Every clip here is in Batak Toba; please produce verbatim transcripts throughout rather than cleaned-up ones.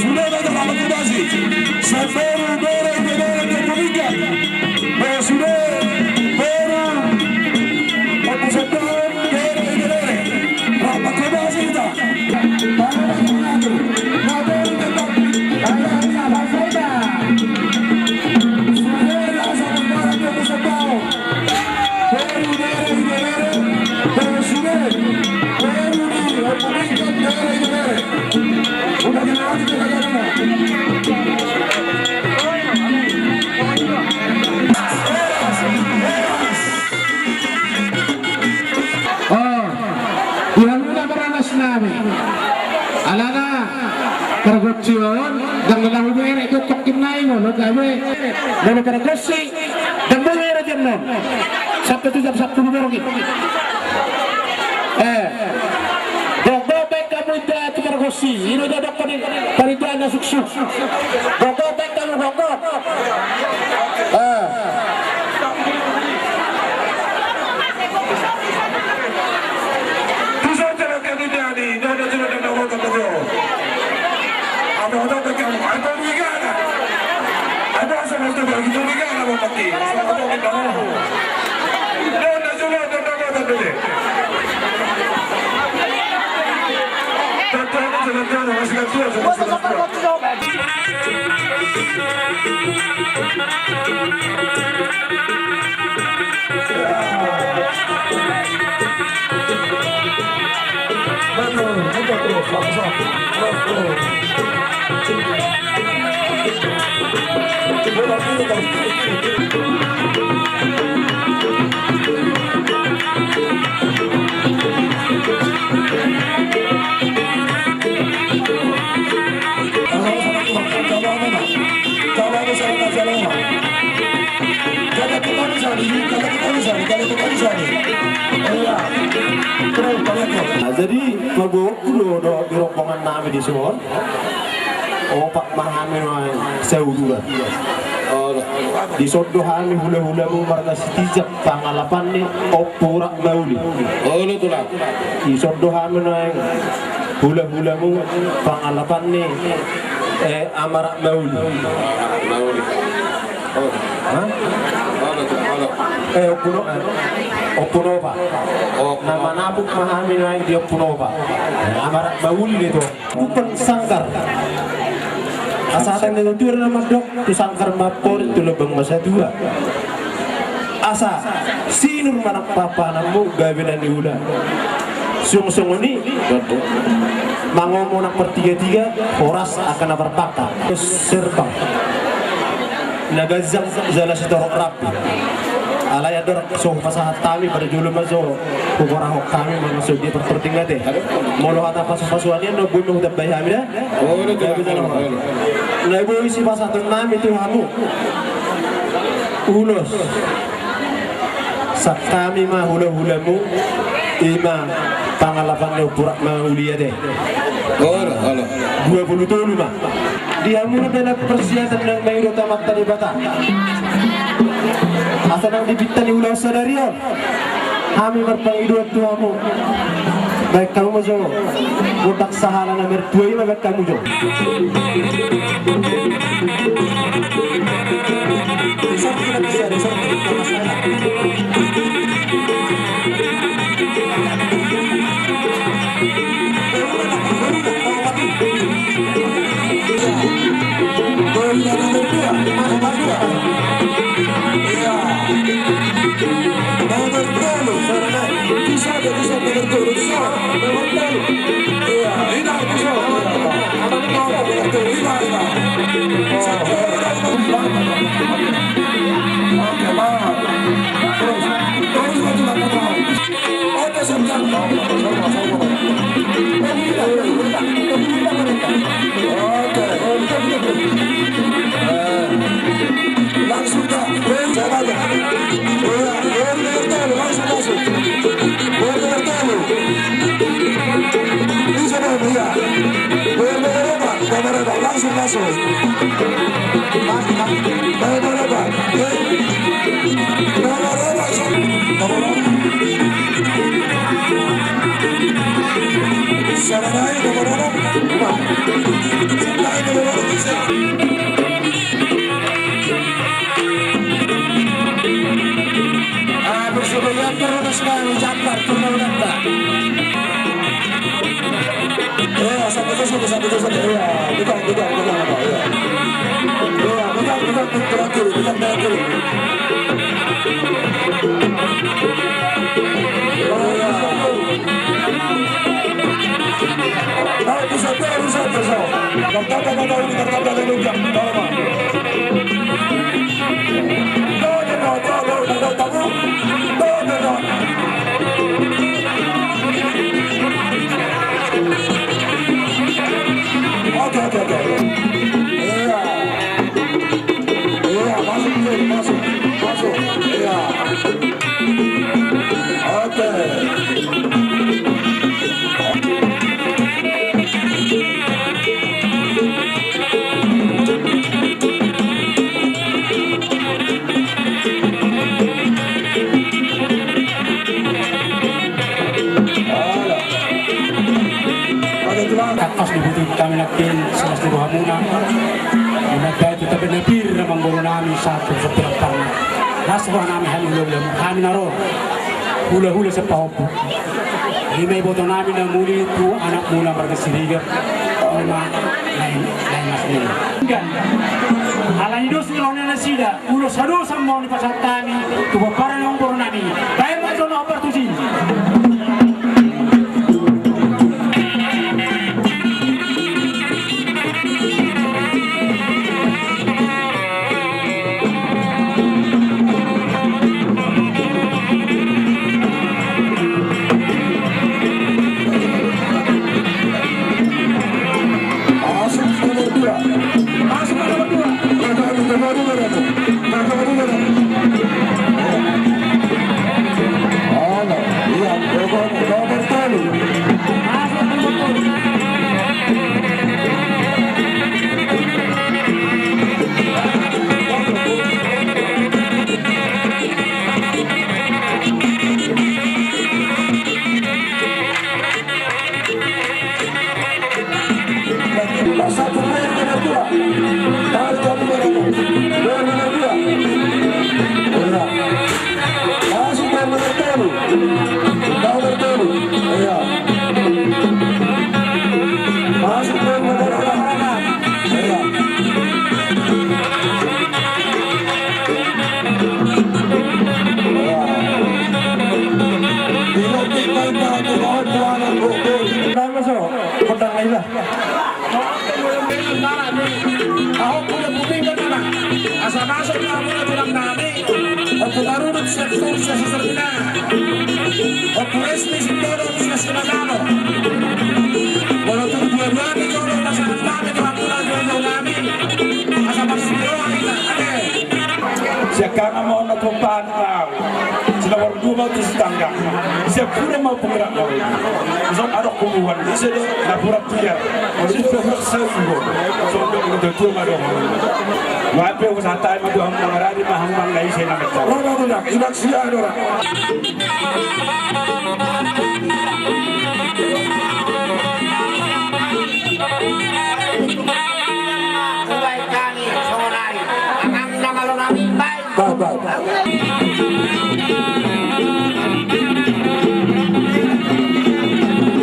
Sude ma i, rap ma hobasi. Sian boru, bere, ibebere, dohot pinggan. Boru, sude boru, Ompu Samba, bere, ibebere. Rap ma hobasi hita. Oh, di hamu na baranas nami. Alana pargonsi on, ndang na laho bere, tongkin nai molo gabe molo pargonsi. Jam dua bere jam enam. Sampe tu jam sampulu borngin. Eh. Gok, gok, baen hamu inda tu pargonsi. I do jadok panindahan na suksuk. Gok, gok, baen hamu, gok, gok. Eh. Nah, jadi paboaonku do, do di rombongan nami di son. Opat ma hami nuaeng sauduran. Di son do hami hulahulamu marga Sitinjak, pangalapan ni Ompu Rap Mauli. Olo, Tulang. Di son do hami nuaeng hulahulamu, pangalapan ni, eh, Ama Rap Mauli. Mauli. Oh. Hah? Olo, Tulang, olo. Eh, Ompu No-, eh, Ompu Nopa. Oh, Ompu Nopa. Na manapuk ma hami nuaeng di Ompu Nopa. Eh, Ama Rap Mauli do i tu. Bukan sanggar. Asa adong na tutur na mandok, tu sanggar ma amporik, tu lobang ma satua. Asa sinur ma nang pahanpahananmu, gabe na niula. Suang songon i, mangomo nang partigatiga, horas angka na marpangka. Serbang na ganjang jala sitorop rambu. Alai andorang so hupasahat hami, parjolo ma jo huparahon hami manang songon dia partingkian i. Molo hata pasupasu nian do, boi ma hutambai hami da. Olo, Tulang. Olo. Na boi sipasahaton nami tu hamu, ulos. Sangkami ma hulahulamu, i ma pangalapan ni Ompu Rap Mauli ate. Olo, olo. Dua pulu tolu ma. Di hamu na dalan parsiaton nang mangido tu Amanta Debata, asa nang di pinta ni ulaon sadari on hami marpangidoan tu hamu. Baen hamu ma jo gondang sahala na mertua i ma, baen hamu jo. Langsung dah, langsung masuk. Bisa, Bang, iya. Nomor berapa? Nomor berapa? Langsung masuk. Nomor berapa? Nomor berapa? Nomor berapa? Siapa naik? Nomor berapa? Empat. Iya, bukan, bukan, bukan apa, iya. Iya, bukan, bukan, bukan, terakhir, bukan terakhir. Oh, iya. Nah, bisa, bisa, bisa. Tertata, tata, ini tertata, tata, ini jam, tolong, Pak. Oke, oke, oke. Iya. Iya, masuk, masuk, masuk. Iya. Oke. Tangkas dibutuhkan kami nangkin, silas ni rohamuna. Muna baik kita benar-benar manggoro nami satu sepirak tanah. Las roha nami hami hula-hula, hami na ro. Hula-hula sian pahompu. Ima iboto nami na muli tu anakmuna marga Siregar. Ima naeng, naeng mas nami. Alani dos ni roha nasida, ulos hadosan ma on dipasahat hami tu pomparan ni ompu nami. Baen ma jolo na hombar tusi. Asa masuk ma muna tulang nami, Ompu Marudut sian Toru sian Sasar Bina, Ompu Resmi Sindoro sian Sinagalo. Molo tung dua-dua ni jolo pasahat nami tu hamuna jolo nami. Asa marsidoa hita, ate. Sian hami ma on na tumpahon. Sinomor dua ma tu si tangga. Siap pura ma pura ma. Sop adok kubuan. Ise do na pura tiar. Ise do pura sarugo. Sop do kubuan tu ma do. Mape usaha tai ma do hamang radi ma hamang na ise na meta. Ora do na inak sia do ra. Baik, baik.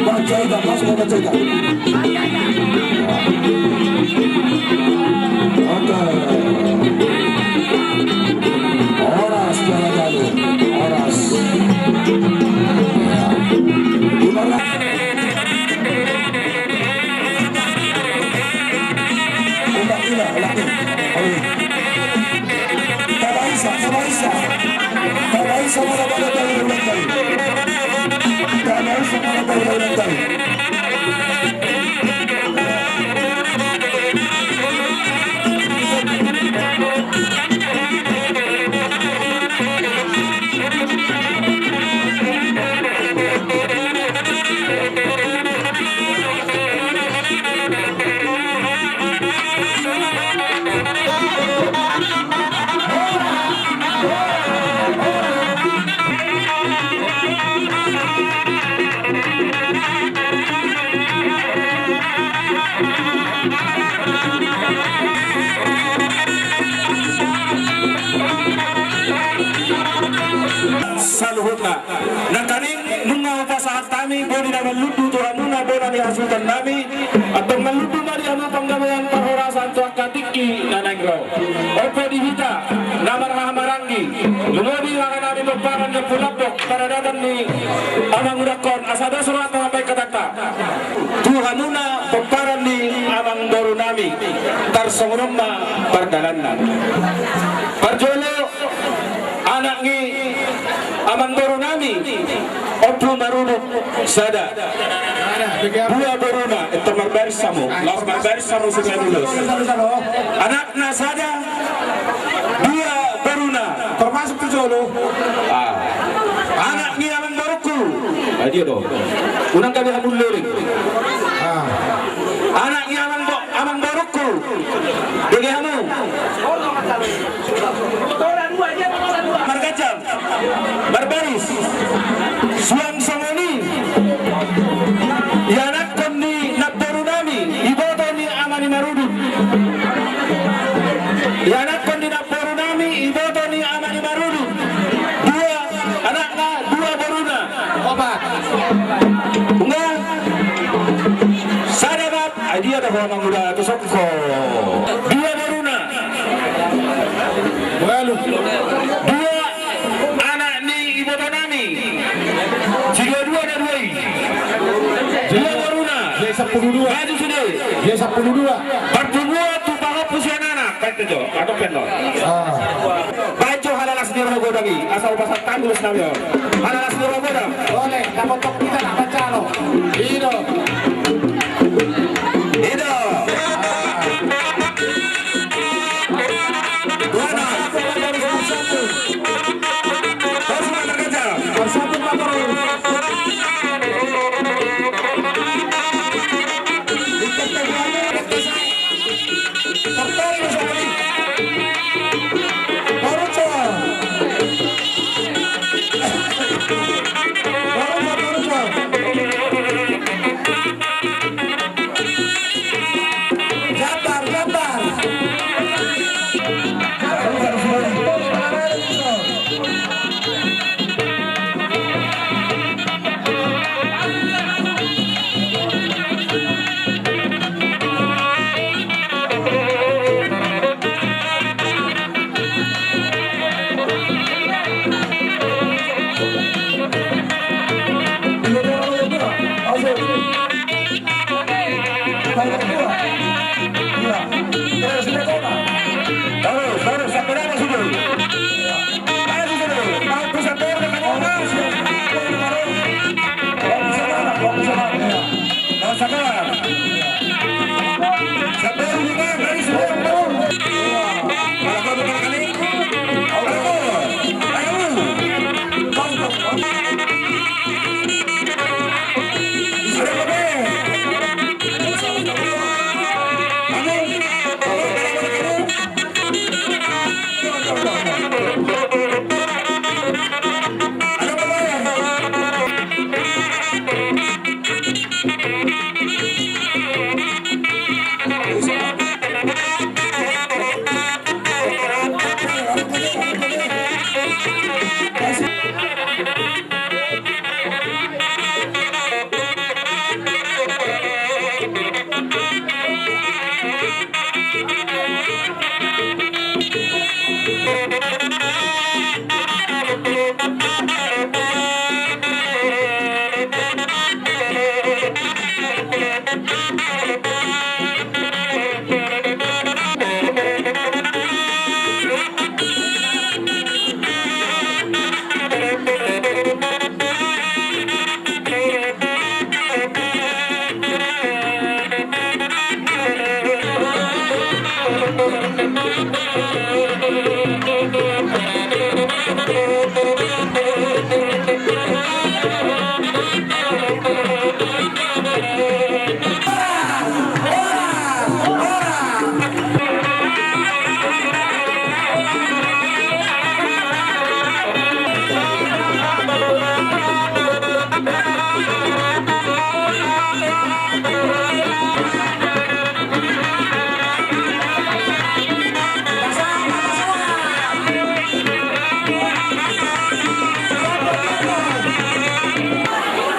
Baca ida, masuk baca ida. Oke. Horas, jalan-jalan. Horas. Gimana? Ulang, ulang, ulang. Tabaisa, tabaisa. Tabaisa, mana, mana, mana, mana, mana. Tabaisa, mana, mana, mana, mana. Saluhutna. Nangkaning nunga hupasahat hami boni na manlundu tu hamuna bona ni hasuhuton nami. Antong manlundu ma di Di hita na marhahamaranggi, lumobi ma nami pomparan ni Ompu Lambok, paradatan ni amangudangkon, asa dos rohanta mambahen hatanta. Tu hamuna pomparan ni amangboru nami, tarsongon on ma pardalanna. Parjolo, anak ni amangboru nami, Ompu Marudut sada. Dua boruna, eto marbaris hamu. Laos marbaris hamu supaya mulus. Anakna sada, dua boruna. Termasuk tu jolo. Ah. Anak ni amangborungku. Ah, dia do. Unang gabe hamu leleng. Ah. Anak ni amangbo-, amangborungku. Dege hamu. Marganjang. Marbaris. Suang songon i. Ianakhon ni namboru nami, iboto ni ama ni Marudut. Ianakhon ni namboru nami, iboto ni ama ni Marudut. Dua anakna, dua boruna. Opat. Nunga. Sada bab. Ai dia do ho manguda tu sokko. Dua boruna. Walu. Dua anak ni iboto nami. Sidua-dua na dua i. Dua boruna. Dia sampulu dua. Maju sude. Dia sampulu dua. Parpunguan tu pahompu sian anak. Baen tu jo. Atau penon. Ah. Baen jo halalas ni roha godang i. Asa upasan tanggulos nami on. Halalas ni roha godang. Boleh. Dapot tok kita nak baca lo. I do. I do. Duana.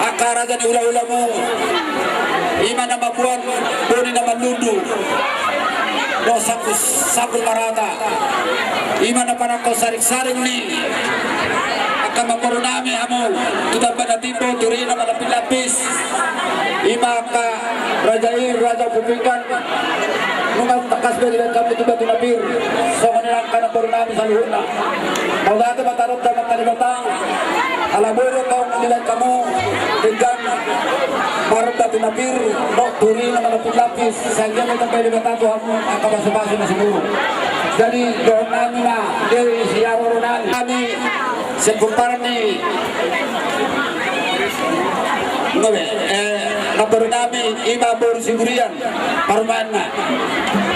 Angka raja ni hula-hulamu, ima na mamboan boni na marlundu. Dohot sangkut, sangkut marata. Ima na panangko saring-saring ni angka namboru nami hamu tu Tambana Timbo, tu Rina Manapilapis. Ima angka Raja Ir, Raja Pupinggan. Nunga tangkas be dibahen hamu tu Batu Napir. Songon i angka namboru nami saluhutna. Mauliate ma tarinta ma Debata. Ala boi do tong dibahen hamu pinggan marhite Batu Napir dohot tu Rina Manapilapis. Sai anggiat ma ditambai Debata tu hamu angka pasupasu na sumurung. Jadi dohonon nami ma di sian roronami, nami sian pomparan ni, eh, namboru nami ima boru Siburian parumaenna.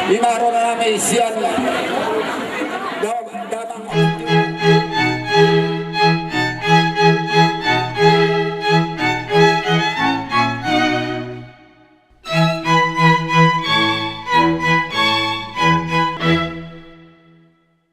Ima roronami sian